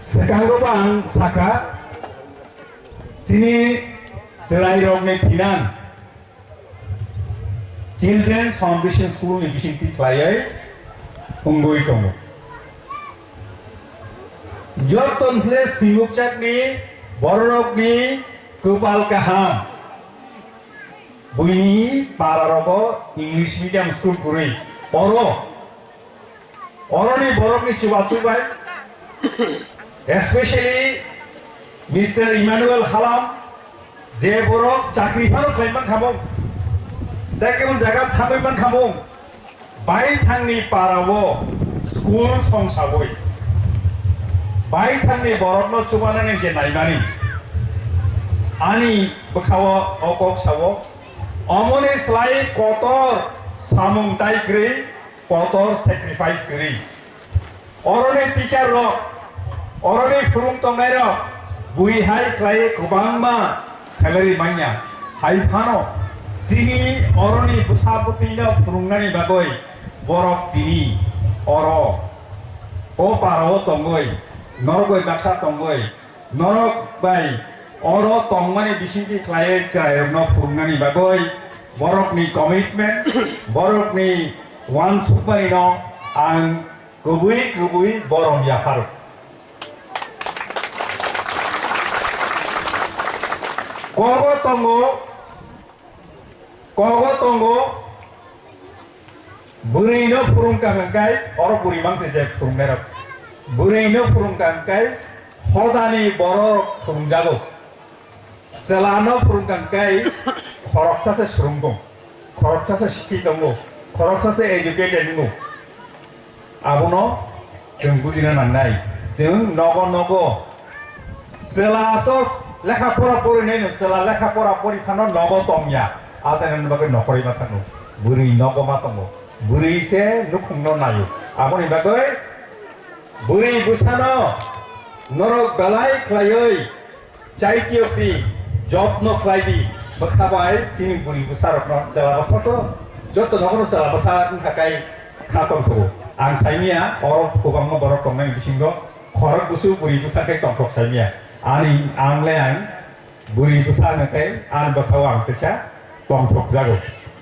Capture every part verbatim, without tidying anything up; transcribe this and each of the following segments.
Swkango bo ang sakha, chini chwrairokni thinang Children's Foundation School ni bisingtwi khlaiwi wngwi tongo. Joto hwnkhe simukchakni bororokni kwpal kaham. Buini pararogo English medium school kwrwi. Oro, oroni borokni chubachu bai, especially Mister Emmanuel Halam, je borok chakri phano khlai man khamung, tei kebon jaga thangwi man khamung, baithangni parao school songsawi, baithangni borokno chubanani je naimani, ani bwkhao o kok sao, omoni slai kotor samung tai kwrwi, kotor sacrifice kwrwi. Oroni teacher rok, oroni phwrwng tongnai rok, bui hai khlai kwbangma salary manya. Hai phano chini oroni bwsa bwtwino phwrwngnani bagwi borok tini oro o parao tongwi, norok bai baksa tongwi, norok bai oro tongmani bisingtwi khlaiwi chwrairokno phwrwngnani bagwi borokni commitment, borokni uansukmanino ang kubui kubui borom yapharo. Kogo tongo, kogo tongo, bwrwino phwrwngkha hwnkhe, oro bwrwi mangse je phwrwngnairok. Bwrwino phwrwngkha hwnkhe, hodani borok phwrwngjago. Chwlano phwrwngkha hwnkhe khoroksa se swrwng tongo, khoroksa se sikhi tongo, khoroksa se educated wngo. Abono chwng bujina nangnai. Chwng nogo nogo chwla to lekha pora porinai no, chwla lekha pora pori phano nogo tongya. Achainani bagwi nokhorwi ma thango. Bwrwi nogo ma tongo. Bwrwi se nukhungno naio. Aboni bagwi bwrwi bwsano norok belai khlaiwi Chaitiyokdi, jotno khlaidi, bwkha bai chini bwrwi bwsarokno chwla bwsa to, joto nogono chwla bwsa wngkha kai kha tongthokgo. Ang saimanya, oro kwbangma borok tongmani bisingo khorok bwswk bwrwi bwsa khe tongthok saimanya. Ani, ang le ang bwrwi bwsa hwnkhe ani bwkhao ang teisa tongthok jago.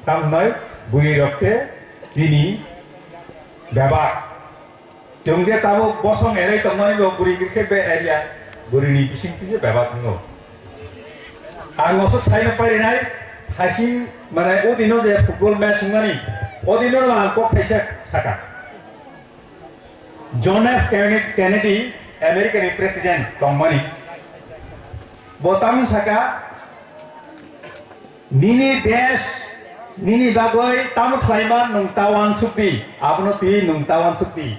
Tamoni bwrwi rok se chini bebak. Chwng je tabuk bosong erai tongmani bo bwrwi khe be area bwrwini bising kisa bebak wngo. Ang oso saino parinai thasi mane o dino je football match wngmani o dino ang kok thaisa saka. John F Kennedy, Kennedy America ni president tongmani. Bo tamni saka Nini desh, nini bagwi tamo khlaiman nwng ta uansukdi, abono twiwi nwng ta uansukdi.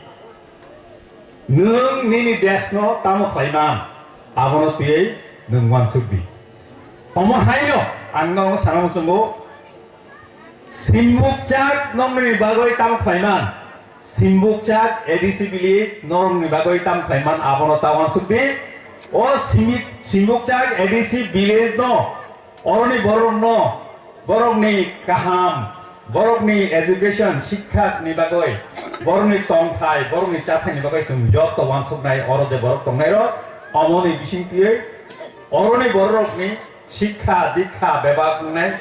Nwng nini deshno tamo khlaiman, abono twiwi nwng uansukdi. Omo haino ang nono sana muchungo, Simbukchak nokni bagwi tamo khlaiman, Simbukchak A D C village norokni bagwi tamo khlaiman, abono ta uansukdi. O Simi-, Simbukchak A D C village no Oroni borokno, borokni kaham, borokni education, sikha ni bagwi, borokni tongthai, borokni chathai ni bagwi chwng joto uansuknai, oro je borok tongnairok, omoni bisingtwi oroni bororokni sikha, dikha, bebak wngnai,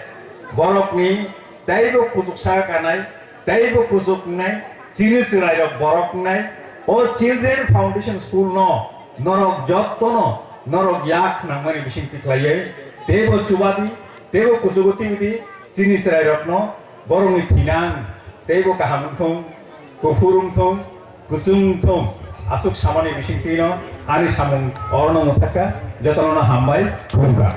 borokni teibo kuchuk saka kanai, teibo kuchuk wngnai, chini chwrairok borok wngnai. O Children Foundation School no norok jottono norok yak nangmani bisingtwi khlaiwi teibo chubadi, teibo kuchugo tibidi, chini chwrairokno borokni thinang teibo kaham wngthung, kuphur wngthung, kuchung wngthung, aswk samani bisingtwino ani samung orono mwthakha, jotono hambai khulumkha.